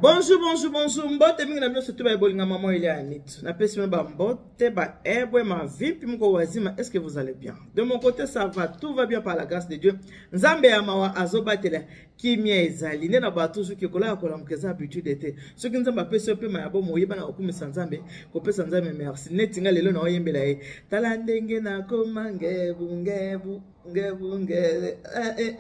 Bonjour, bonjour, bonjour. Mbote mingi na bino surtout ba bolinga maman Elia Anit. Na pesi bino ba mbote ba ebwe ma vipi mko wazima. Est-ce que vous allez bien? De mon côté ça va, tout va bien par la grâce de Dieu. Nzambe ya mawa azobatela kimia ezali. Nde na ba toujours ke kolala kolamuka eza habitude te. Soki Nzambe apesi yo pema ya bomoi oyeba na kokumisa Nzambe, kopesa Nzambe merci. Neti nga lelo na oyembela ye. Tala ndenge nakoma ngebu ngebu. Ngebu ngele eh, eh,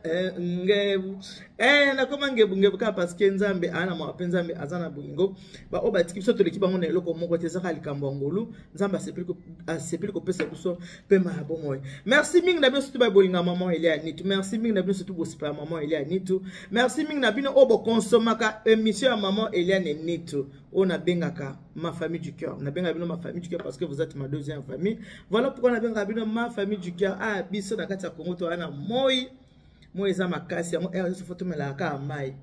eh, ngebu eh, nakoma ngebu ngebu kaka parce que nzambe aa na mawa mpe nzambe aza na bolingo baoyo batiki biso toleki bango na eloko moko te ezaka likambo ya ngolu nzambe asepeli kopesa biso pema ya bomoi merci mingi na bino surtout babolinga mama elia nitu merci mingi na bino surtout bosipa ya mama elia nitu merci mingi na bino oyo bokonsomaka émission ya mama eliane nitu oyo nabengaka ma famille du cœur nabengaka bino ma famille du cœur parce que vous êtes ma deuxième famille voilà pourquoi nabengaka bino ma famille du cœur ah biso na kati ya congo toza na moi moi eza makasi yango heure nyonso fo tomelaka kaka mai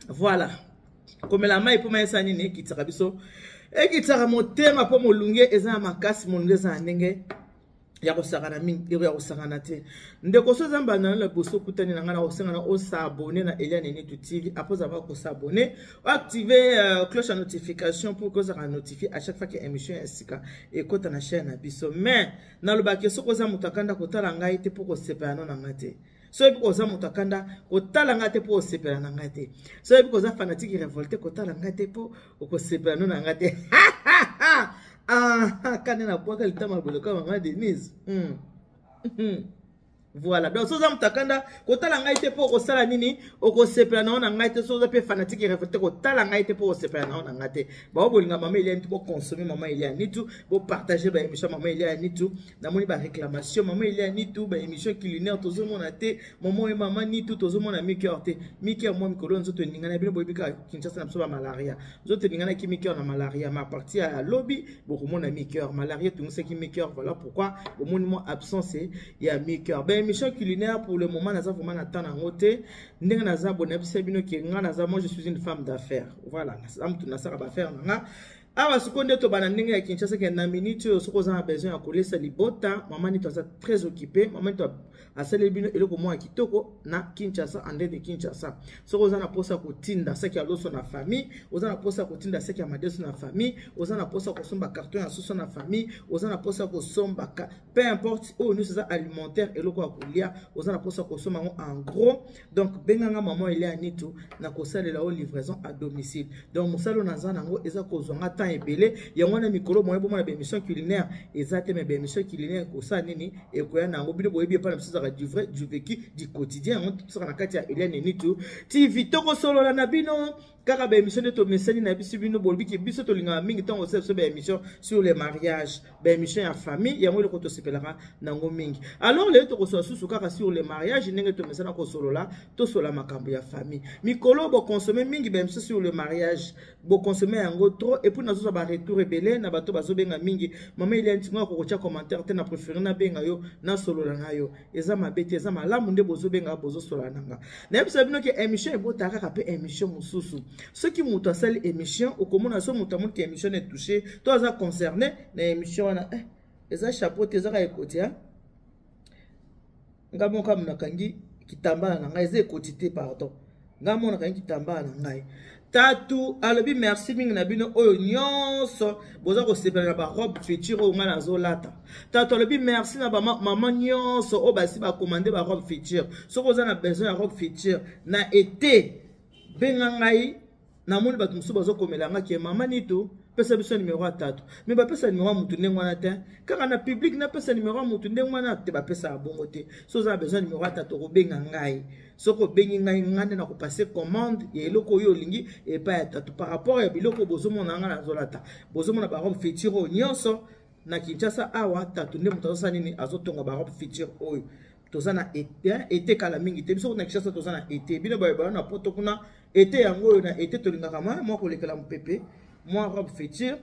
voilà komela mai mpo mai esala nini ekitisaka biso ekitisaka motema mpo molunge eza na makasi molunge eza na ndenge ya kosakana mingi ya kosakana te ndeko so eza mbanda na liboso okutani na ngai na kosenga na osabone na Eliane Nitu TV après avoir kosabone oactive euh, cloche ya notification pour que ozalaka notifie à chaque fois que émission ya sika ekota na chaîne na biso mais nalobaki soki oza moto akanda kotala ngai te mpo kosepela no na ngai te soki oyebi koza moto akanda kotala ngai te mpo osepela na ngai te soki oyebi koza fanatique révolte kotala ngai te mpo okosepela no na ngai te ah, kanda nabwaka litama boye lokola mama denise mm. mm. voilà donc soza moto akanda kotala ngai te mpo okosala nini okosepela na yo na ngai te soza mpe fanatique révolte kotala ngai te mpo okosepela na yo na ngai te bao bolinga mama elia nitu boconsome mama elia nitu bopartage baémission mama elia nitu namoni baréclamation mama elia nitu baémission culinaire tozomona te mama oyo mama nitu tozomona miker te miker mwa mikolo nzoto eningana bino boyebi kaka kinshasa na biso ba malaria nzoto eninganaki miker na malaria ma partir ya lobi bokomona miker malaria etungisaki miker voilà pourquoi bomoni mwa absence ya miker ba émission culinaire pour le moment naza vraiment na temps nango te ndenge naza boye nayebisa bino ke nga naza moi je suis une femme d'affaires voilà naza motu nasaka baaffaire na nga awa sikoyo nde tobanda ndenge ya kinshasa ke na minute oyo soki oza na besoin ya kolesa libota mama nito aza très occupé mama nito asaleli bino eloko moko ya kitoko na kinshasa andre de kinshasa soki oza na mposa ya kotinda saki ya loso na famille oza na mposa ya kotinda saki ya madeso na famille oza na mposa ya kosomba carton ya soso na famille oza na mposa ya kosomba peu importe oyo nyonso eza alimentaire eloko ya kolia oza na mposa ya kosomba yango en gros donc benganga mama elia nitu na kosalela yo livraison à domicile donc mosala oyo naza nango eza kozwa nga temps ebele yango wana mikolo moye bomona baémission culinaire eza te mais baémission culinaire ekosala nini ekoya na yango bino boyebi epai na biso ezalaka du vrai du vécu du quotidien yango tosaka na kati ya eliane nitu tv tokosolola na bino kaka baémission nde tomesani na biso bino bolobi ke biso tolingaka mingi ntango osala biso baémission sur le mariage baémission ya famille yango eloko tosepelaka nango mingi alors lelo tokosola susu kaka sur le mariage ndenge tomesana kosolola tosola makambo ya famille mikolo bokonsome mingi baémission sur le mariage bokonsome yango trop et puis nazozwa baretour ebele na bato bazobenga mingi mama Eliane ntingo akokotya commentaire te na préféré nabenga yo nasolola na yo eza mabe te eza malamu nde bozobenga bozosola na nga nayebisa bino ke émission ebotaka kaka mpe émission mosusu soki moto asali émission okomona so moto amoni ke émission na etouche to aza concerné na émission wana eh, eza chapeau te ezaka ekoti a nga moko nakangi kitambala na ngai eza ekoti te pardon nga moko nakangi kitambala na ngai tatu alobi merci mingi na bino oyo nyonso boza kosepela na barobe future oyo ngai nazolata tatu alobi merci na bamama nyonso oyo basi bakomande barobe future soki oza na besoin ya robe future na ete benga ngai namoni bato mosusu bazokomela nga ke mama nitu pesa biso nimero ya tatu me bapesa nimero ya motu ndenge wana te kaka na public napesa nimero ya motu ndenge wana te bapesaka bongo te so oza na besoin nimero ya tatu okobenga ngai soki obengi ngai ngai nde nakopase commande ya eloko oyo olingi epai ya tatu par rapport ya biloko bozomona ngai nazolata bozomona barobe future oyo nyonso na kinshasa awa tatu nde moto azosala nini azotonga barobe future oyo toza na ete kala mingi te biso na kinshasa toza na ete bino bayo na poto kuna ete yango oyo na ete tolingaka mwa mwa kolekela mopepe mwa robe future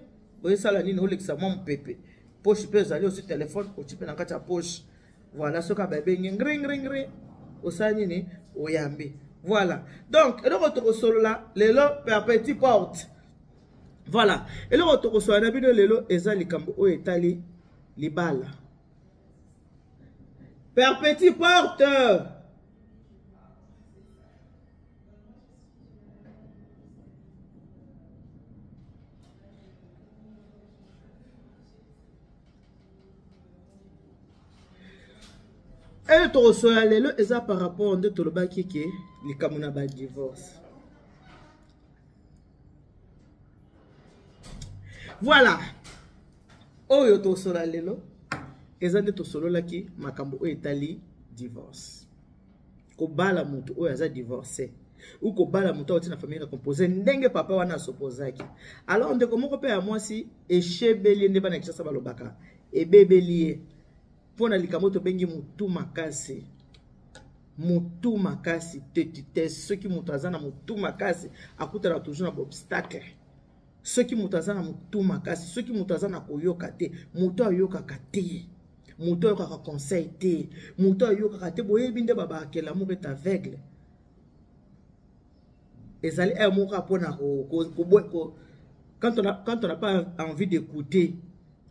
oyesala nini olekisa mwa mopepe poche mpe ezali osi telefone oti mpe na kati ya poche voilà soki ababengi ngri ngri ngri osala nini oyambi voilà donc eloko tokosolola lelo per petit porte voilà eloko tokosolola na bino lelo eza likambo oyo etali libala. Perpétue porte. Oyo tokosola lelo eza par rapport nde tolobaki ke likambo na badivorce. Voilà, oyo tosola lelo eza nde tosololaki makambo oyo etali divorce, kobala moto oyo aza divorcé ou kobala moto auti na famille recomposé ndenge papa wana asopozaki. Alors ndeko moko mpe ya mwasi eshebeli ye, nde bana Kinshasa balobaka ebebeli ye mpo na likambo tobengi motu makasi. Motu makasi tetite, soki moto aza na motu makasi akutana toujours na baobstacle. Soki moto aza na motu makasi, soki moto aza na koyoka te, moto ayokaka te, moto ayokaka conseil te, moto ayokaka te. Boyebi nde babaka l'amour est aveugle. Ezali ayo moko mpona quand on n'a pas envie d'écouter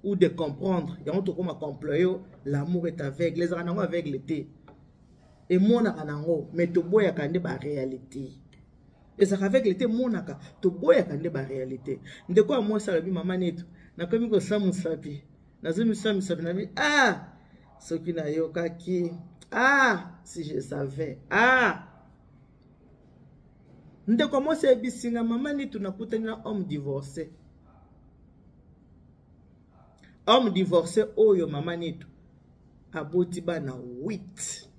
ou de comprendre, yango tokoma comployo. L'amour est aveugle, ezalaka nango aveugle te, emonaka nango, mais toboyaka nde baréalité. Ezalaka aveugle te, emonaka, toboyaka nde baréalité. Ndeko ya mwasi alobi: "Mama Neto, nakomi kosala mosapi, nazomisa misapi nabi. Ah, soki nayokaki, ah, si je savais." Ah, ndeko mwasi ayebisinga: "Mama Nitu, nakutani na homme divorcé, homme divorcé oyo, mama Nitu, aboti bana 8.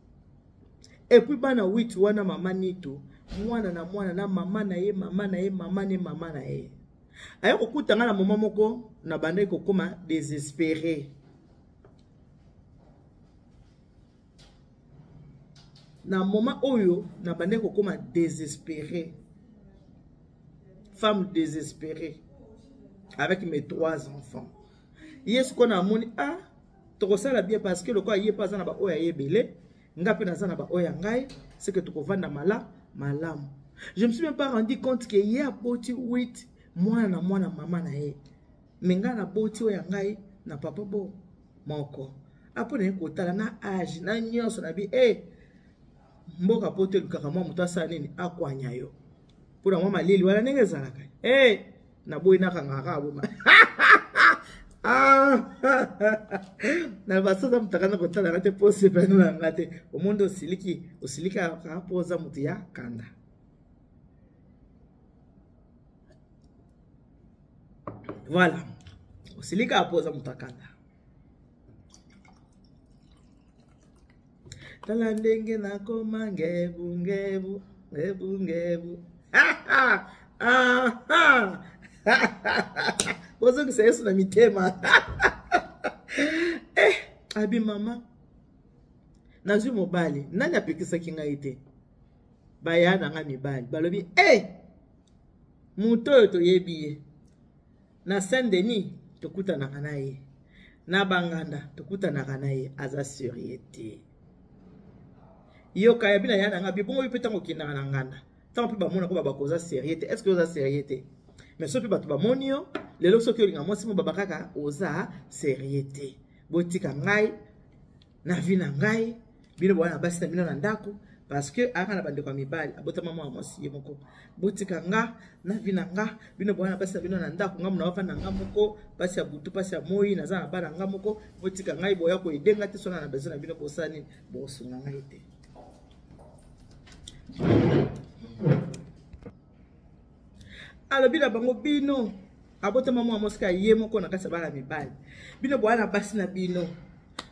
Et puis bana 8 wana, mama Nitu, mwana na mwana na mama na ye, mama na ye, mama ne mama na ye." Aye kokuta nga na moma moko na bandaki kokóma désespéré, na moment oyo na bandaki kokóma désespéré, femme désespérée avec mes trois enfants. Ye sikoyo namoni, ah, tokosala bien, parce que lokola ye mpe aza na baoyo ayebele, nga mpe naza na baoyo ya ngai, c'est que tokovanda mala malamu. Je me suis même pas rendu compte que ye aboti 8, mwana na mwana mama na ye, me ngai naboti oyo ya ngai na papa bo moko. Apo naye kotala na age na nyonso na bi e mboka po te, elukaka mwa moto asala nini, akwanya yo mpona mwa malili wana ndenge ezalaka. E naboyi nakangaka kaka boma na basoza moto akanda kotala nga te mpo osepelana na nga te. Omonde osiliki, osilikaka mpo oza moto ya kanda. Voilà, osilikaka mpo oza moto ya kanda. Tala ndenge nakoma ngebu ngebu ngebu ngebu. Bozongisa Yesu na mitema. Eh, abi: "Mama, nazwi mobali, nani apekisaki ngai te? Baya na ngai mibali balobi e moto oyo toyebi ye na Saint Denis, tokutanaka na ye na banganda, tokutanaka na ye, aza sérieux te. Yoka yabi na ya na ngai bibongo yo mpe ntango okendaka na nganda, ntango mpe bamonako babaka oza sérieux te. Est ce que oza sérieux te? Mais soki mpe bato bamoni yo lelo, soki olinga mwasi mo, baba kaka oza sérieux te. Botika ngai na vie na ngai, bino boya na basi na bino na ndako." Parce que ayaka na bandeko ya mibali, abotama mwana mwasi ye moko. "Botika nga na vie na nga, bino boya na basi na bino na ndako. Nga mona bafanda nga moko, mpasi ya butu, mpasi ya moi, naza na bana nga moko. Botika ngai, boya koede nga te. Sona na besoin na bino, bosala nini? Bosunga ngai te." Alobi na bango: "Bino, abotama mwana mwasi kaka ye moko na kati ya bana mibali. Bino boya na basi na bino,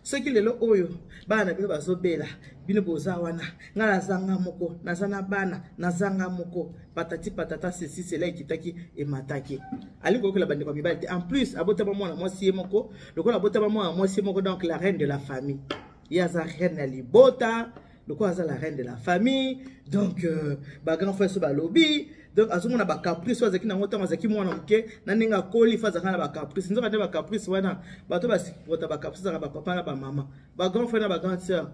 soki lelo oyo bana na bino bazobela, bino boza wana. Ngai naza nga moko, naza na bana, naza nga moko, patati patata, ceci cela." Ekitaki emataki, alingi koyokela bandeko ya mibali te. En plus abotama mwana mwasi ye moko. Lokola abotama mwana mwasi ye moko, donc la reine de la famille, ye aza reine ya libota. Lokola aza la reine de la famille, donc bagrand frère so balobi, donc azomona bacaprice oyo azalaki nango ntango azalaki mwana moke na ndenge akoli, fa azalaka na bacaprice. Nzoka nde bacaprice wana, bato basupporta bacaprice ezalaka bapapa na bamama, bagrand frère na bagrand sœur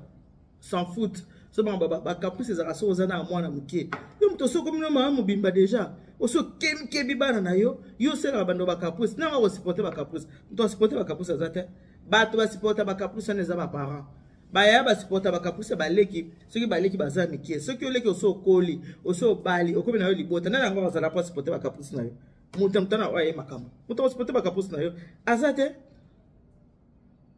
s'en fout. So bango bacaprice ezalaka soki oza na mwana moke. Yo moto soki okomi no mama mobimba déjà, osi okemikebi bana na yo, yo osalaka bando bacaprice nanga kosupporte bacaprice. Moto asupporte bacaprice aza te. Bato basupporta bacaprice wana eza baparent. Bayaya basupporta bakaprisa baleki soki baleki baza mike. Soki oleki osi okoli, osi obali, okomi na yo libota, nani yango azala mpo asupporte bakaprisi na yo? Moto ya motana oyo aye makambo, moto akosupporte bakaprisi na yo aza te.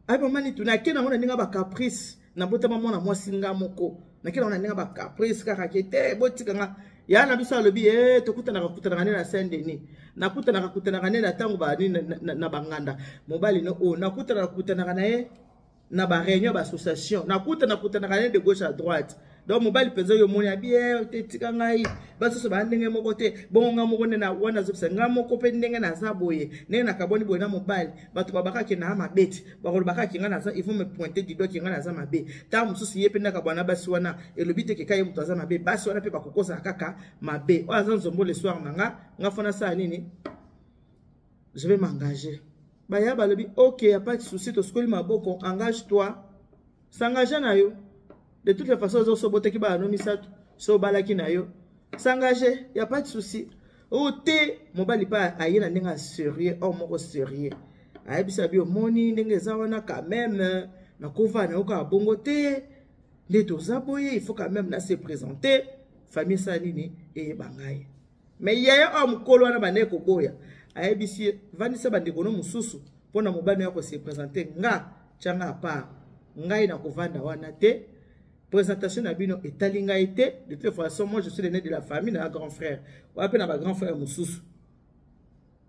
Ayi mama nitu nake nango na ndenge ya bacaprice, nabotama mwana mwasi nga moko, nake nango na ndenge ya bacaprice kaka ke te botika nga. Ya na biso alobi e tokutanaka kutanaka nde na Saint Denis, nakutanaka kutanaka nde na ntango na banganda mobali no oyo, nakutanaka kutanaka na ye na ba réunion ba association, nakutana kutanaka nde de gauche à droite. Donc mobali mpenza oyo omoni abi te tika ngai, basusu baa ndenge moko te, bongo ngai moko nde wana azobisa ngai moko mpe ndenge naza boye, ndenge nakabwani boye na mobali, bato babakaki na mabe te, bakolobaka ke ngai naza, il faut me pointer du doigt ke ngai naza mabe. Ntango mosusu ye mpe ndakabwana basi wana, elobi te keka ye moto aza mabe, basi wana mpe bakokozala kaka mabe. Oyo aza nzombo le soir na nga, nga fo nasala nini? Je vais m'engager. Baya balobi ok, ya pas de souci, tosukoli maboko, engage toi, s'engage na yo. De toutes les façons ozo sobotaki bana no misato, so obalaki na yo, s'engage, ya pas de souci. Oyo te mobali mpe aye na ndenge ya sérieux, or moko sérieux, ayebisa bi omoni ndenge eza wana, quand même nakova na yo kaka bongo te, nde toza boye, il faut quand même na se présenter, famille esala nini, eyeba ngai. Mais yaya oyo mokolo wana bandeki koboya, ayebisi ye vandisa bandeko no mosusu mpo na mobali ya kose présenter, nga tianga à part, ngai nakovanda wana te, présentation na bino etali ngai te. De toute façon moi je suis l'aîné de la famille, na grand frère wana mpe na ba grand frère mosusu,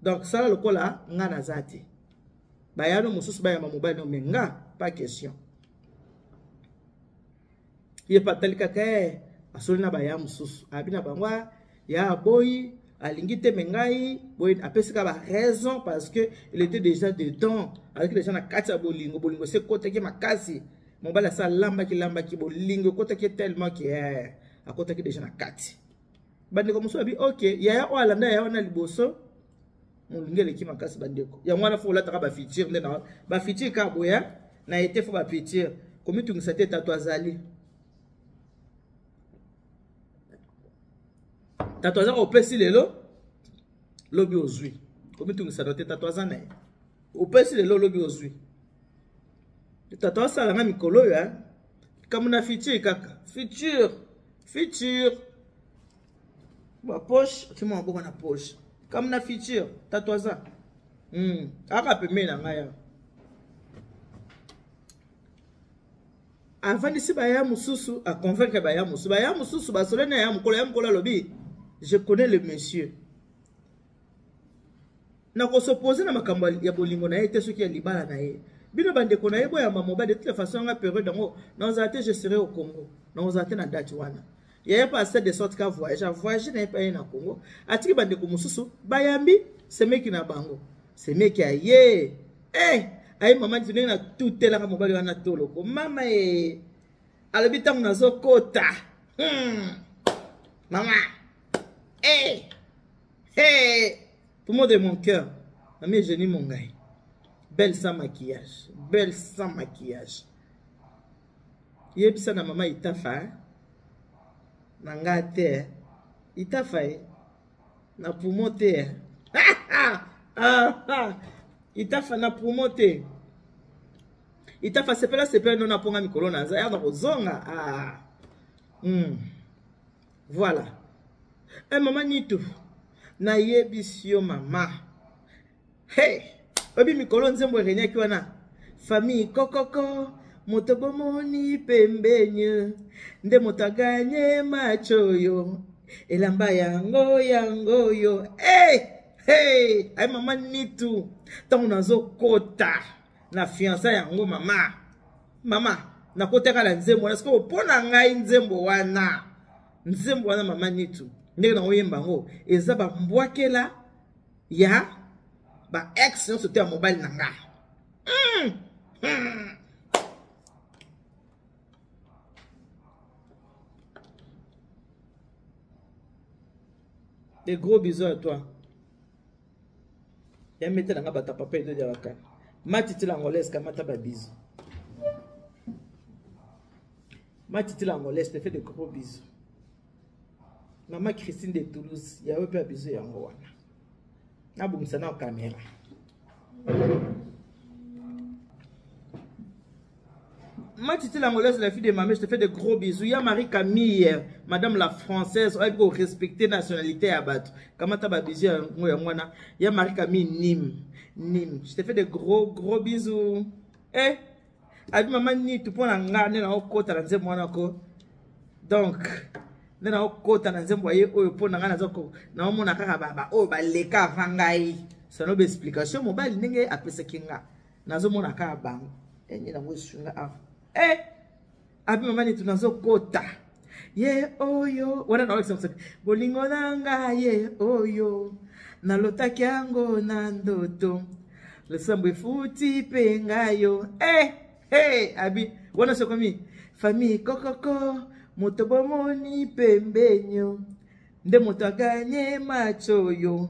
donc sala lokola nga naza te, bayano mosusu bayamba mobali no, mais nga pas question. Ye mpe atali kaka asoli na baya mosusu, abi na bango ya aboyi, alingi te, me ngai boye apesi kaka ba raison parce que il était déjà dedans, azalaki déjà na kati ya bolingo, bolingo se ekotaki makasi, mobali asa alambaki lambaki, bolingo ekotaki tellement ke akotaki déjà na kati. Bandeko mosusu abi ok, yaya oyo alanda yaya wana liboso, molingo eleki makasi. Bandeko, yango wana fo olataka bafuture nde na bafuture kaka boya na ete fo bafuture komitungisa te, tato azali, tato aza kopesi lelo, lobi ozwi, komitungisa no te, tato aza na ye, opesi lelo, lobi ozwi. Tato asala nga mikolo oyo likambo na future kaka future future bapoche, otima maboko na poche, likambo na future, tato aza aka pembeni na ngai awa. Avandisi baya mosusu, aconvaincre baya mosusu, baya mosusu basole na ya mokolo, ya mokolo alobi je connais le monsieur, nakosopose na makambo ya bolingo na ye te, soki ya libala na ye, bino bandeko na ye boyamba mobali. De toute façon nga période yango nazala te, je serai au Congo, nazala te na date wana. Yaya mpe asala de sorte ka voyage, avoyage na ye mpe aye na Congo, atiki bandeko mosusu bayambi semeki na bango, semeki aye aye mama ndenge natutelaka mobali wana toloko mama e alobi ntango nazokota mama hey, poumon de mon cœur, mamie Eugénie Mongai, belle sans maquillage, belle sans maquillage. Yebisa na mama itafa na nga te, itafa ye na poumon te, itafa na poumon te, itafa sepela sepela no naponga mikolo na nza ya na kozonga. Voilà. Mama Nitu, nayebisi yo mama. Hey, oyebi mikolo nzembo erenyaki wana, famille kokoko, moto bomoni pembeni nde moto aganye match oyo, elamba yango yango oyo. Hey, hey, ay mama Nitu, ntango nazokota na fiança yango mama, mama nakotaka na nzembo wana sikoyo mpo na ngai nzembo wana, nzembo wana mama Nitu, ndenge nakoyemba yango eza bambwakela ya ba ex nyonso te ya mobali na nga. Des gros bisous à toi. Ya mete na nga bata papa edo ya bakana. Matiti la angolaise kamata ba bisous. Matiti la angolaise te fait de gros bisous. Maman Christine de Toulouse, ya yo pe bisous yango wana. Nabongisa na caméra. Ma Titi l'Angolaise, la fille de ma mère, je te fais de gros bisous. Ya Marie Camille, madame la française, oyebi ko respecter nationalité ya bato. Kamata ba bisous yango yango wana. Ya Marie Camille Nîmes. Nîmes. Je te fais de gros gros bisous. Eh, abi mama Nitu mpo na nga nde naokota na nzembo wana ko. Donc, nde naokota na nzembo ya ye oyo mpo na nga naza naomona kaka ba oyo baleka avant ngai. Selon ba explication mobali ndenge apesaki nga. Nazomona kaka bango. Enye nango esunga awa. Eh, abi mama Nitu nazokota. Ye oyo wana naolakisa mosapi bolingo na nga ye oyo nalotaki yango na ndoto losambo efuti mpe ngayo eh, hey, abi wana sokomi famille kokoko moto bomoni pembenyo nde moto aganye match oyo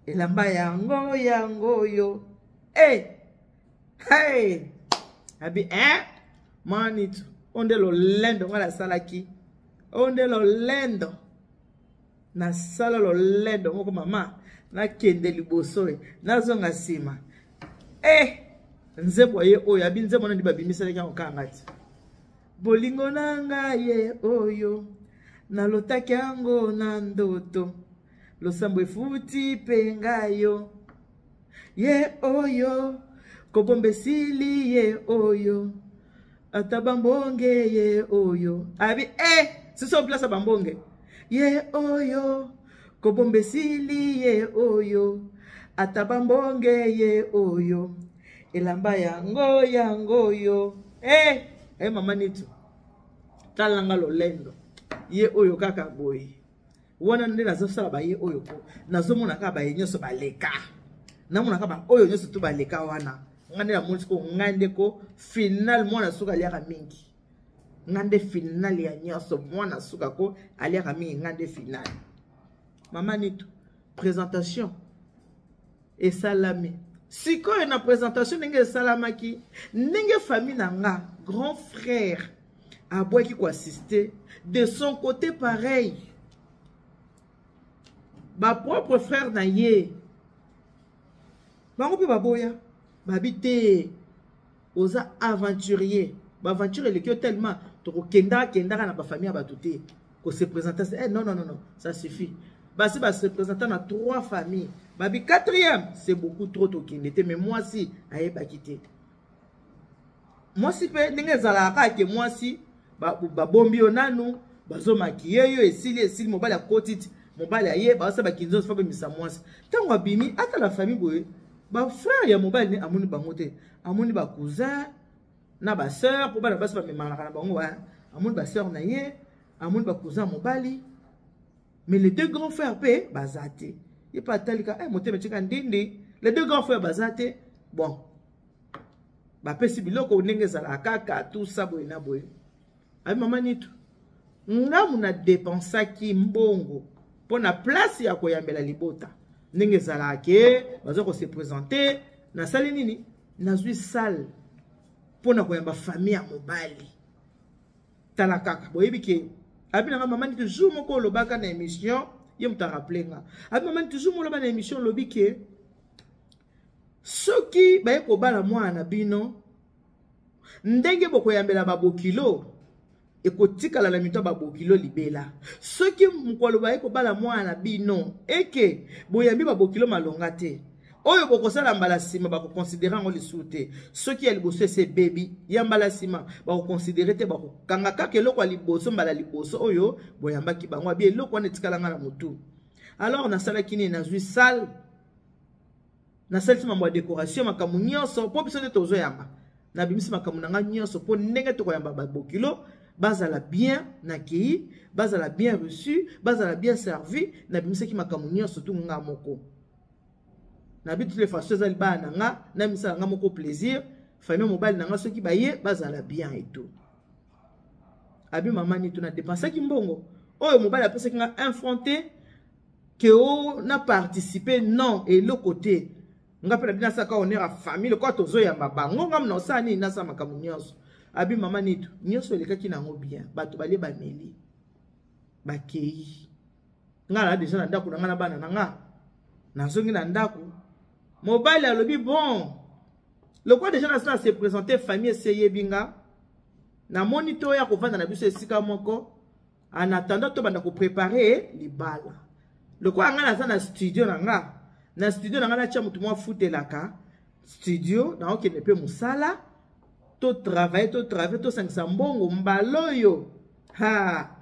elamba yango yango oyo eh, hey, abi eh, manitu oyo nde lolendo ngai nasalaki oyo nde lolendo nasala lolendo moko mama nakende liboso e nazonga nsima e nzembo ye oyo abi nzembo nani babimisalaki yango kanga ti bolingo na ngai ye oyo nalotaki yango na ndoto losambo efuti mpe ngai yo ye oyo kobomba esili ye oyo ata bambonge ye oyo abi e eh, siso place ya bambonge ye oyo kobomba esili ye oyo ata bambonge ye oyo elamba yango yango oyo e eh, e eh, mama nitu tala nga lolendo ye oyo kaka boye wana nde nazosala baye oyo ko nazomona kaka baye nyonso baleka namona kaka baoyo nyonso to baleka wana ngai nde namoni siko ngai nde ko final mwana suka aliaka mingi ngai nde final ya nyonso mwana suka ko aliaka mingi ngai nde final mama nitu présentation esalami sikoyo na présentation ndenge esalamaki ndenge famille na nga grand frère abwaki koassiste de son côté pareil bapropre frère na ye bango mpe baboya babi te oza aventurier baaventure eleki yo tellement tokokendaka kendaka na bafamille ya bato te kose présenter eh, non, non, non, non, ça suffit basi base présenta na trois familles babi quatrième c'est beaucoup trop tokende te mais mwasi ayebaki te mwasi mpe ndenge ezalaka kaka ke mwasi babombi yo nanu bazomakiye yo esili esili mobali akoti ti mobali aye baosala bakinzonso fa bemisa mwasi ntango abimi ata la famille boye bafrère ya mobali ne amoni bango te amoni bacousin na basœur mpo bana basi bamemanaka na bango amoni basœur na ye amoni bacousin ya mobali mais les deux grands frères mpe baza te ye mpe atalika eh, motema etika ndindi les deux grands frères baza te bon bapesi biloko ndenge ezalaka kaka tout ça boye na boye abi mama nitu ngamu na depensaki mbongo mpo na place ya koyambela libota ndenge ezalaka ke baza kose présente nasali nini nazwi salle mpo na koyamba famille ya mobali tala kaka boyebi ke abi nanga mama niti jour moko olobaka na émission ye moto arappele nga abi mama niti jour moko oloba na émission olobi ke soki baye kobala mwana na bino ndenge bokoyambela babokilo ekotikala na mito ya babokilo libela soki mokolo baye kobala mwana na bino eke boyambi babokilo malonga te oyo bokosala mbala nsima bakokonsidere yango lisusu te soki ya liboso esi ebebi ya mbala nsima bakokonsidere te bakokanga kaka eloko ya liboso mbala liboso oyo boyambaki bango abi eloko wana etikala nga na motu alors nasalaki nini nazwi salle nasalisi mambo ya decoration makambo nyonso mpo biso nde tozoyamba nabimisi makambo na ngai nyonso mpo ndenge tokoyamba babokilo bazala bien nakei bazala bien reçu bazala bien servi nabimisaki makambo nyonso tu nga moko nabi toutes les façons eza libala na nga namisala nga moko plaisir famille mobali na nga soki baye bazala bien et tout abi mama nitu na dépensaki mbongo oyo mobali apesaki nga un franc te ke o na participer non eloko te nga mpe na bino asalaka honneur ya famille lokola tozoyamba bango nga mna osala nini nasala makambo nyonso abi mama nitu nyonso elekaki na yango bien bato balie bameli bakei nga na deja na ndako na nga na bana na nga nazongi na ndako mobali alobi bon lokola deja nasala se présenter famille esi eyebi nga Namoni toya kovanda na biso esika moko en attendant tobanda koprepare libala. Lokola ngai naza na studio na nga, na studio na ngai natya moto mwa afutelaka studio, naokende mpe mosala, totravaille totravaille tosangisa mbongo mbala oyo ha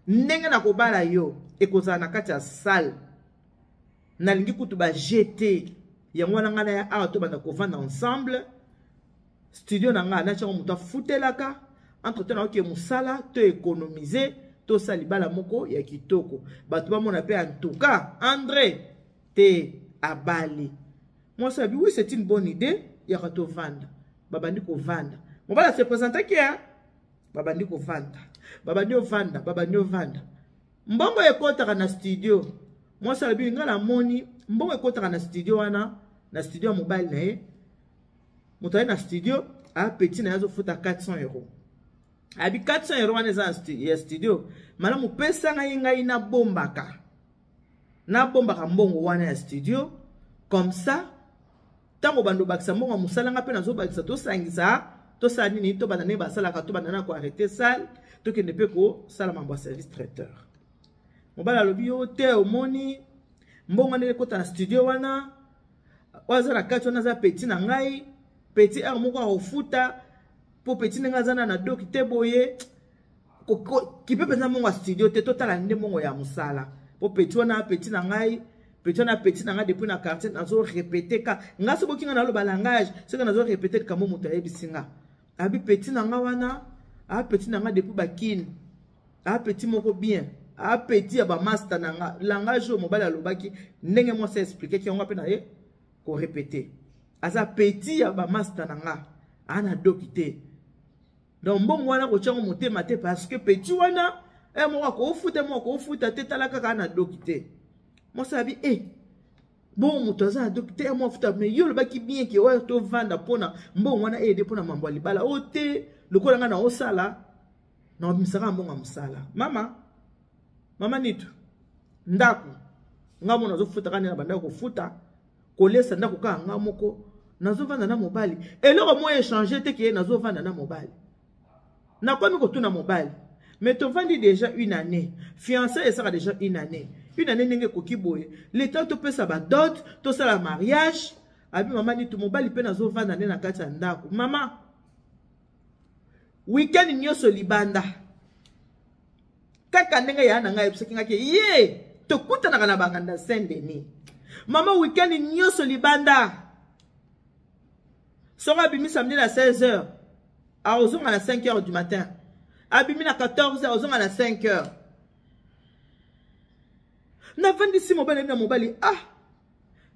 ndenge nakobala yo ekozala na kati ya salle. Nalingi kutu ba jete yango wana ngai naya awa tobanda kovanda ensemble. Studio na ngai natyango moto afutelaka, entre temps naoke mosala to économiser, tosala libala moko ya kitoko, bato bamona mpe en tout cas André te abali mwasi. Abi oui, c'est une bonne idée, yaka tovanda. Babandi kovanda, mobali ase présentaki ya babandi kovanda, babandi ovanda, babandi ovanda. Mbongo ekotaka na studio, mwasi alobi ngai namoni mbongo ekotaka na studio wana, na studio ya mobali na ye. Moto aye na studio, apeti na ye azofuta 400 €. Abi 400 € wana eza ya studio, malamu pesa ngai, ngai nabombaka, nabombaka mbongo wana ya studio. Comme ça ntango bando obakisa mbongo ya mosala, nga mpe nazobakisa, tosangisa, tosala nini, tobanda ndenge basalaka, tobanda na koarrêter salle, tokende mpe kosala mambo ya service traiteur. Mobali alobi yo te, omoni mbongo ndenge ekota na studio wana, oyo aza na kati wana aza petit na ngai, petit heure moko akofuta, mpo petit ndenge aza na doki te boye, kipe mpenza mbongo ya studio te, totala nde mbongo ya mosala, mpo petit wana petit na ngai, petit wana petit na ngai depuis na quartier. Nazo répéter ka nga soki boki nga naloba langage, soki nazo répéter likambo moto ayebisi nga, abi petit na nga wana, a petit na nga depuis bakini, a petit moko bien, a petit ya bamaster na nga. Langage oyo mobali alobaki, ndenge mwasi aexpliqueki yango mpe na ye korépéter, aza petit ya bamaster na nga, aa na doki te. Donc mbongo wana kotiango motema te, parce que petit wana e moko akofuta, moko akofuta te, tala kaka na doki te. Mwasi abi e bongo moto aza na doki te, moko afuta, mais yo olobaki bien ke oyo tovanda mpona mbongo wana eyede mpona mambo ya libala oyo te. Lokola ngai naosala, naobimisaka mbongo ya mosala, mama mama nitu ndako ngai moko nazofutaka, nde na bandako kofuta, kolesa ndako kaka ngai moko nazovanda na mobali. Eloko moko échange te ke nazovanda na mobali. Nakomi kotuna mobali, mais tovandi déjà une année, fiancé esaka déjà une année, une année ndenge ekoki boye, le temps topesa badot, tosala mariage. Abi mama nitu, mobali mpe nazovanda nde na kati ya ndako, mama, weekend nyonso libanda, kaka ndenge ya na ngai ayebisaki ngai ke ye tokutanaka na banganda Saint Denis. Mama, weekend nyonso libanda. Soki abimi samedi na 16 heures, akozonga na 5 heures du matin. Abimi na 14 heures, akozonga na 5 heures. Navandisi mobali na mobali, ah,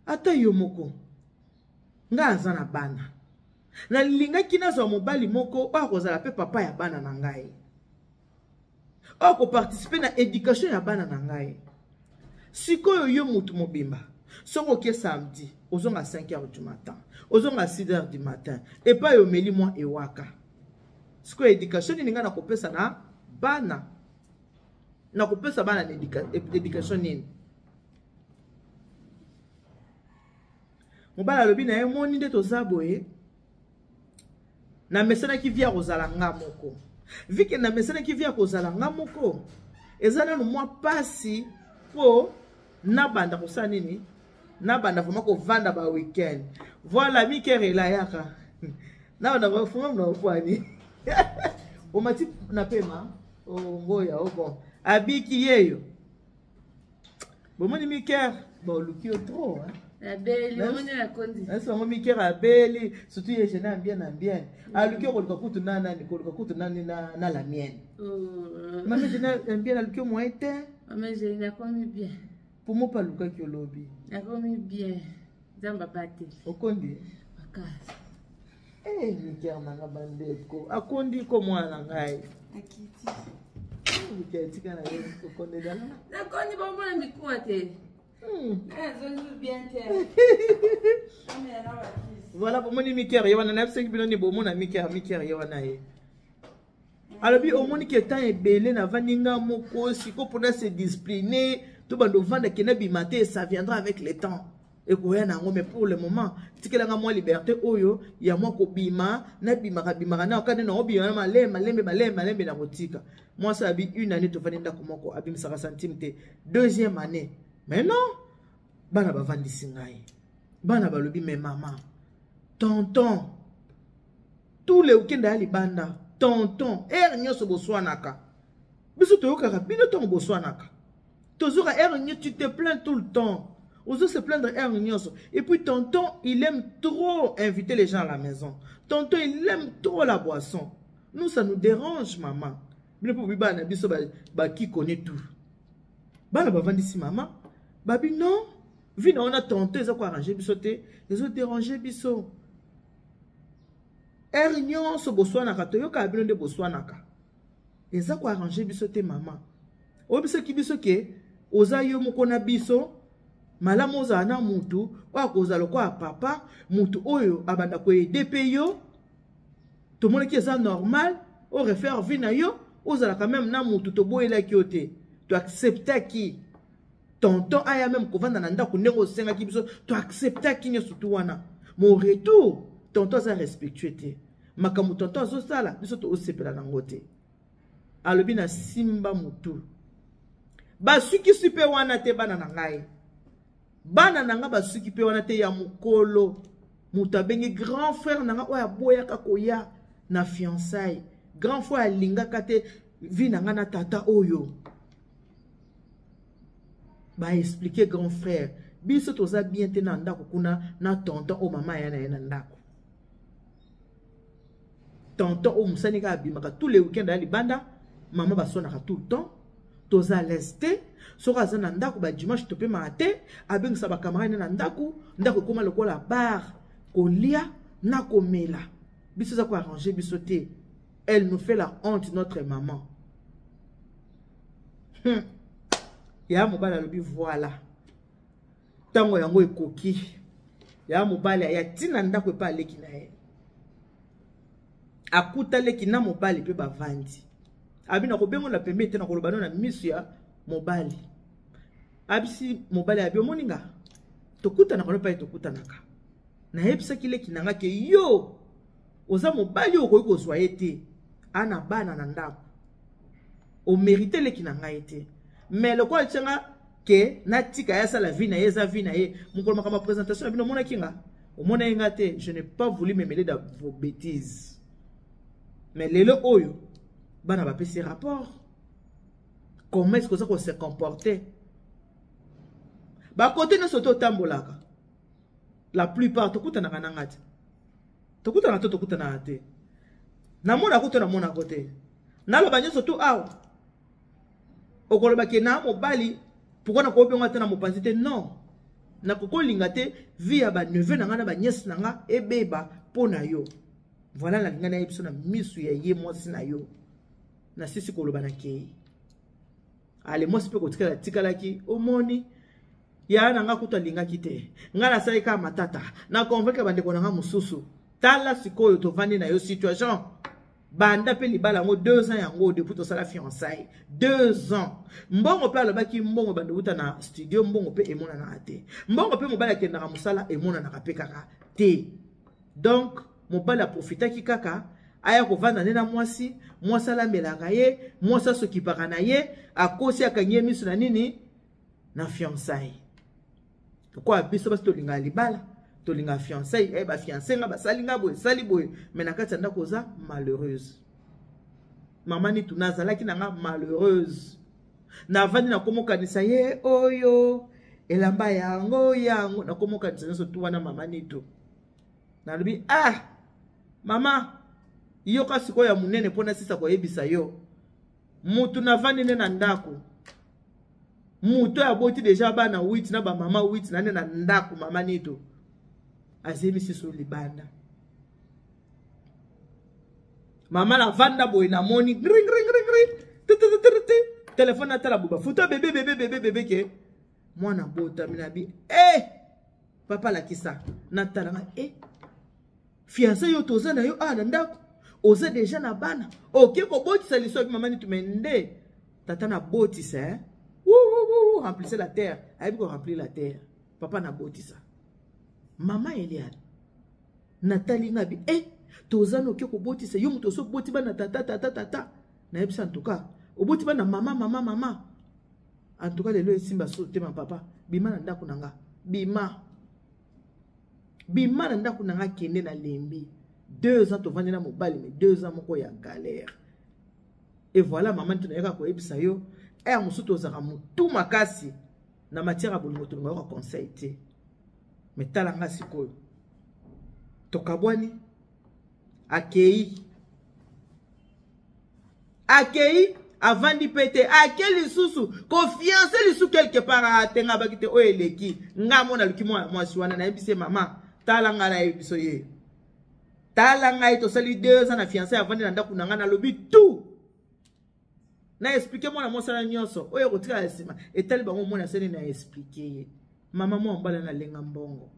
ata yo moko, ngai aza na bana, nalingaki nazwa mobali moko oyo akozala mpe papa ya bana na ngai, oyo akoparticiper na éducation ya bana na ngai. Sikoyo yo motu mobimba, soki oke samedi, ozonga 5 heures du matin, ozonga 6 heures du matin, epai omeli mwa ewaka. Sikoyo éducation nini ngai nakopesa na bana? Nakopesa bana na éducation nini? Mobali alobi na ye, moni nde toza boye, namesanaki vie ya kozala nga moko. Vike namesanaki vie ya kozala nga moko, eza nanu mwa pasi mpo nabanda kosala nini, nabanda vraiment kovanda ba weekend. Voilà, mikerela yaka, nabanda kofunga mna opwani omati na pema ongoya o bon abiki yeyo. Bomoni miker, boluki yo trop hein? Abeli, omoni nakondi. Nasi bango miker abeli, surtout ye gene bien na bien, aluki yo koluka kutu na nani, koluka kutu nani na la mienne. Mama gene bien, aluki yo moyen te. Mama gene, nakomi bien. Po mo mpe alukaki olobi. Nakomi bien, Nzambe abateli. Okondi. Makasi. Eh, miker nanga bandeko akondi ko mwana na ngai. Akiti. Miker, tika na yo okondela. Nakondi, bomona mikuwa te. Nazongi bien te. Voilà, bomoni miker ye wana, nayebisaki bino ni bomona miker, miker ye wana. Ye alobi omoni ke temps ebele navandi nga moko, siko mpona se discipline, to bando ovanda kende bima te, ça viendra avec le temps. Ekoya na yango, mais pour le moment tikelanga mwa liberté oyo ya mwa kobima. Nabimaka bimaka na okande na obima na malembe malembe malembe malembe na kotika. Mwasi abi une année tovandi ndako moko, abimisaka centime te. Deuxième année, mais non, bana bavandisi ngai. Bana balobi: "Mais mama, tonton tous les week-end aya libanda, tonton heure nyonso boswanaka, biso toyokaka bino ntongo boswanaka, tozoka heure nyonso, tu te plains tout le temps, ozo se plaindre heure nyonso. Et puis tonton, il aime trop inviter les gens à la maison, tonton, il aime trop la boisson. Nous, ça nous dérange, maman." Bino mpo bana biso baki connaît tout. Bana bavandisi mama, babi: "Non, vie na wana tonton eza koarranger biso te, ezodéranger biso. Heure nyonso boswanaka, toyokaka bino nde boswanaka, eza koarranger biso te. Mama, oyebisaki biso ke oza yo moko na biso, malamu ozala na mutu oyo akozala lokola papa, mutu oyo abanda koaider mpe yo. Tomonaki eza normal orefaire vie na yo, ozalaka même na mutu. Toboyelaki yo te, toacceptaki tonton aya même kovanda na ndako ndenge osengaki biso, toacceptaki nyonso tu wana. Mon retour, tonton aza respectueux te. Makambo tonton azosala, biso toosepela nango te." Alobi na simba motu, basukisi mpe wana te. Bana na ngai, bana na ngai basuki mpe wana te. Ya mokolo, moto abengi grand frère na ngai oyo aboyaka koya na fiançaille, grand frère alingaka te vie na ngai na tata oyo. Baexpliquer grand frère: "Biso toza bien te na ndako kuna na tonton oyo. Mama aya na ye na ndako, tonton oyo mosani kaka abimaka tous les week-end, aya libanda, mama basonaka tout le temps, toza à l'aise te. Soki aza na ndako, badimanche topemaka te, abengisa bacamarade na ndako, ndako ekóma lokola bar, kolia na komela. Biso eza koarranger biso te. Elle nous fait la honte, notre maman." Ya mobali alobi: "Voilà, ntango yango ekoki." Ya mobali aya ntina ndako epa aleki na ye, akuta leki na mobali mpe bavandi. Abi na kobengo na pembeni te, na koloba no na miso ya mobali. Abisi mobali, abi: "Omoni nga, tokutanaka no epai tokutanaka. Nayebisaki leki na nga ke yo oza mobali oyo okoki kozwa ye te, ana bana na ndako, omérite leki na ngai te. Mais lokola tianga ke natika ye asala vie na ye, eza vie na ye. Mokolo makambo ya présentation na bino, omonaki nga, omona ye nga te. Je n'ai pas voulu me mêler dans vos bêtises. Mais lelo oyo bana bapesi rapport, comment est-ce que oza kose comporter? Bakote nyonso to otambolaka, la plupart tokutanaka na nga te, tokutanaka to tokutanaka te, namonako to namonako te. Naloba nyonso tu awa, okolobaki na mobali, pourquoi nakobenga te na mopanzi te? Non, nakokolinga te vie ya baneveu na nga na banièce na nga ebeba mpo na yo. Voilà, nalinga nayebi biso na misu ya ye mwasi na yo. Nasisi koloba, na kei ale." Mwasi mpe kotikala tikalaki. Omoni, ya na nga kutu alingaki te. Ngai nasali kaka matata na convaincre bandeko na nga mosusu. Tala sikoyo tovandi na yo situation. Banda mpe libala yango 2 ans yango depuis tosala fiançaille, 2 ans. Mbongo mpe alobaki mbongo bando wuta na studio, mbongo mpe emonanaka te. Mbongo mpe mobali akendaka mosala, emonanaka mpe kaka te. Donc mobali aprofitaki kaka aya kovanda nde na mwasi. Mwasi alambelaka ye, mwasi asokipaka na ye, akosi, akangi ye miso na nini, na fiançaille. Lokola biso basi tolingaka libala, tolingaka fiançaille, bafiancé nga basali nga boye, esali boye, mais na kati ya ndako oza malheureuse. Mama Nitu, nazalaki na nga malheureuse. Navandi, nakomokanisa ye oyo elamba yango yango, nakomokanisa nyonso tu wana. Mama Nitu, nalobi: "Ah mama, yoka sikoyo ya monene mpo nasisa koyebisa yo. Mutu navandi nde na ndako, mutu oyo aboti déjà bana 8 na bamama 8 na nde na ndako. Mama Nito, azemisi so libanda. Mama, navanda boye, namoni ngri ngri ngri ngri, ttt, telefone. Natala boye, bafoto bébé, bébé, bébé, bébé, ke mwana botami. Na bi e papa, alakisa, natalanga e fiancé yo toza na yo awa na ndako, oza déjà na bana, oke kobotisa lisoki. Mama Nitu, me nde tata nabotisa, eh? Remplissez la terre, ayebi koremplir la terre. Papa, nabotisa." Mama Eliane, natali nga bi eh, toza noki kobotisa yo moto oso boti bana tata tata tata. Nayebisa en tout cas, oboti bana mama mama mama. En tout cas lelo esimba so te ma papa, bima na ndako na nga. Bima. Bima na ndako na nga kende na lembi. 2 ans tovandi na mobali mais 2 ans moko ya galère. Et voilà maman tunayaka koyebisa yo, eh mosusu tozaka mutu makasi na matière ya bolingo tolinga yoka conseil te. Mais tala nga sikoyo. Tokabwani akei. Akei avandi pe te, ake lisusu kofiance lisusu quelque part atenga baki te oyo eleki. Nga mona luki mwana mwasi wana nayebisi mama, tala nga nayebiso ye. Tala ngai tosali 2 ans na fiancé avandi na ndako na nga nalobi tout. Na expliquer mwana mwasi wana nyonso oyo ekotikala nsima etali bango mwana seni na expliquer ye. Mama mwa mbala na lenga mbongo.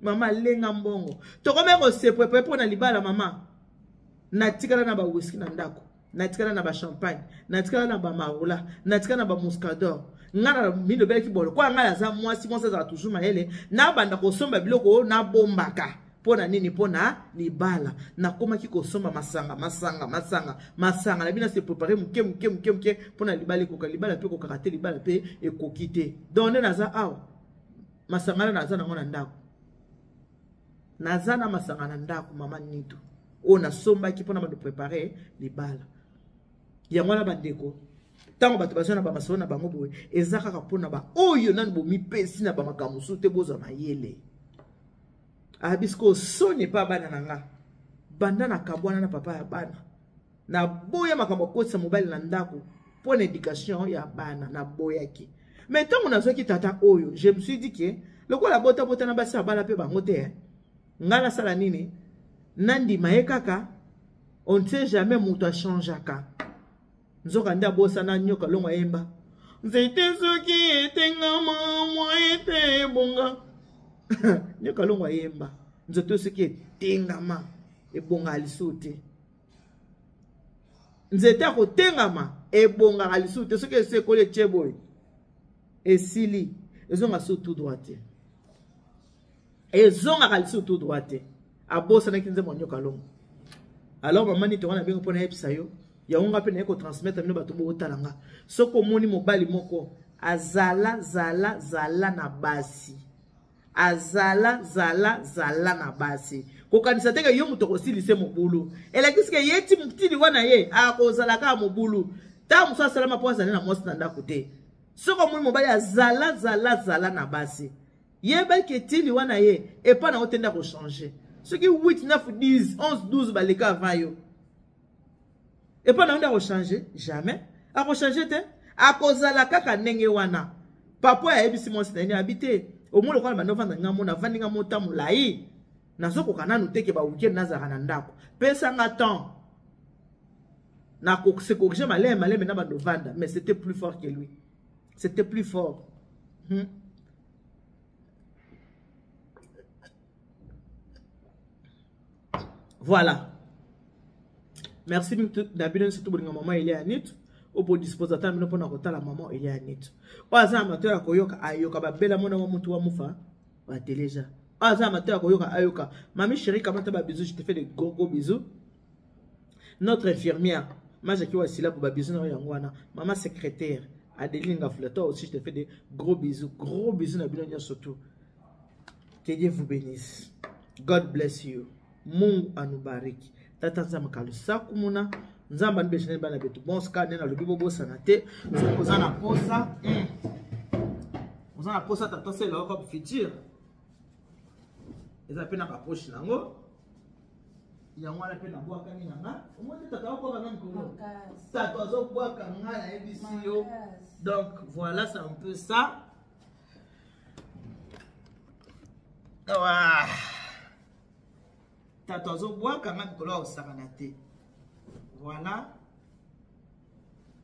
Mama lenga mbongo. Tokomi ko se préparer pour na libala mama. Natikala na ba whisky na ndako. Natikala na ba champagne, natikala na ba marula, natikala na ba muscador. Nga na milobelaki bolo kwa nga naza mwasi, mwasi azala toujours mayele, nabanda kosomba biloko nabombaka. Pona nini? Pona libala. Nakomaki kosomba masanga, masanga, masanga, masanga. Na bina se préparer muke, muke, muke, muke pona libala ekoka, libala pe ekokaka te, libala pe ekoki te. Donc nde naza awa. Masanga na naza nango na ndako. Naza na masanga na ndako mama Nito. Oyo nasombaki pona bando préparer libala. Yango wana bandeko, ntango bato bazwa na ba masolo na bango boye, eza kaka pona ba oyo nanu bomipesi na ba makambo mosusu te, bozwa mayele. Abisko soni pa bana na nga. Banda na kabwana na papa ya bana. Na boya makambo akotisa mobali na ndako mpo na éducation ya bana, na boyaki. Mais ntango nazwaki tata oyo, je me suis dit que lokola bota bota na basi ya bana pe bango te, hein. Nga nasala nini? Nandima ye kaka, on ne sait jamais moto achangeaka. Nzoka nde abosana nyoka longo ayemba. Nzete soki etengama mwa ete ebonga. Nyoka longo ayemba. Nzoto soki etengama ebongaka lisusu te. Nzete ya kotengama ebongaka lisusu te. Soki esi ekoli etie boye, esili, ezonga lisusu tout droit te. Ezongaka lisusu tout droit te. Abosanaki nzembo ya nyoka longo. Alors mama Nito wana bengo mpona yebisa yo, yango nga mpe naye kotransmettre bino bato botala nga. Soki omoni mobali moko azala zala zala na basi, azala zala zala na basi, kokanisa te ke yo moto okosilise mobulu, elakisi ke ye tili wana ye akozala kaka mobulu. Ntango mosusu asalama mpo azali na mwasi na ndako te. Soki omoni mobali azala zala zala na basi, yebaki etili wana ye epa na yo te nde akochange. Soki 8, 9, 10, 11, 12 baleka avant yo, epa na yo nde akochange? Jamais akochange te, akozala kaka ndenge wana. Papa ayebisi mwasi na ye abi te, omoni lokola bando vanda nga mona avandi nga mota molai, nazokoka nanu te ke ba weekend nazalaka na ndako, pesa nga temps na se corriger maleme maleme na bando vanda. Mais c'était plus fort que lui, c'était plus fort. Voilà. Merci na bino surtout bolinga maman Elia Nito. Opo dispose ata bino pona kotala maman Elia Nito. O aza amateur ya koyoka ayoka babela mona wa mutu wa mufa ba teleja. O aza amateur ya koyoka ayoka. Mami chérie kamata ba bisous, je te fais des gros gros bisous. Notre infirmière Majaki wa sila ba bisous na yango wana. Maman secrétaire Adeline Ngafula, toi aussi je te fais des gros bisous, gros bisous na bino nyonso tout. Que Dieu vous bénisse. God bless you. Mungu anubariki. Tata Nzambe kalusaku muna. Nzambe anubeshane bana betu. Bon ska nena lobi bobosana te. Soki oza na posa. Oza na posa tata sela robe future. Eza pe na ba poche nango. Yango wana pe nabwakani na nga. Omoni tata akoka nga mikolo. Tata azobwaka nga nayebisi yo. Donc voilà, c'est un peu ça. Tata azobwaka nga mikolo ya kosakana te. Voilà.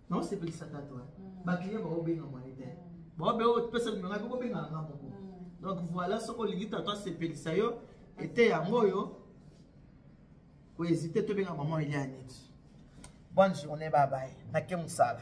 Naosepelisa tata. Ba client baobenga mwana te. Baobenga opesa bino nga bobenga nga moko. Donc voilà, soki olingi tata asepelisa yo, ete yango oyo ko hésiter tobenga maman Eliane. Bonne journée, bye bye. Nake musala.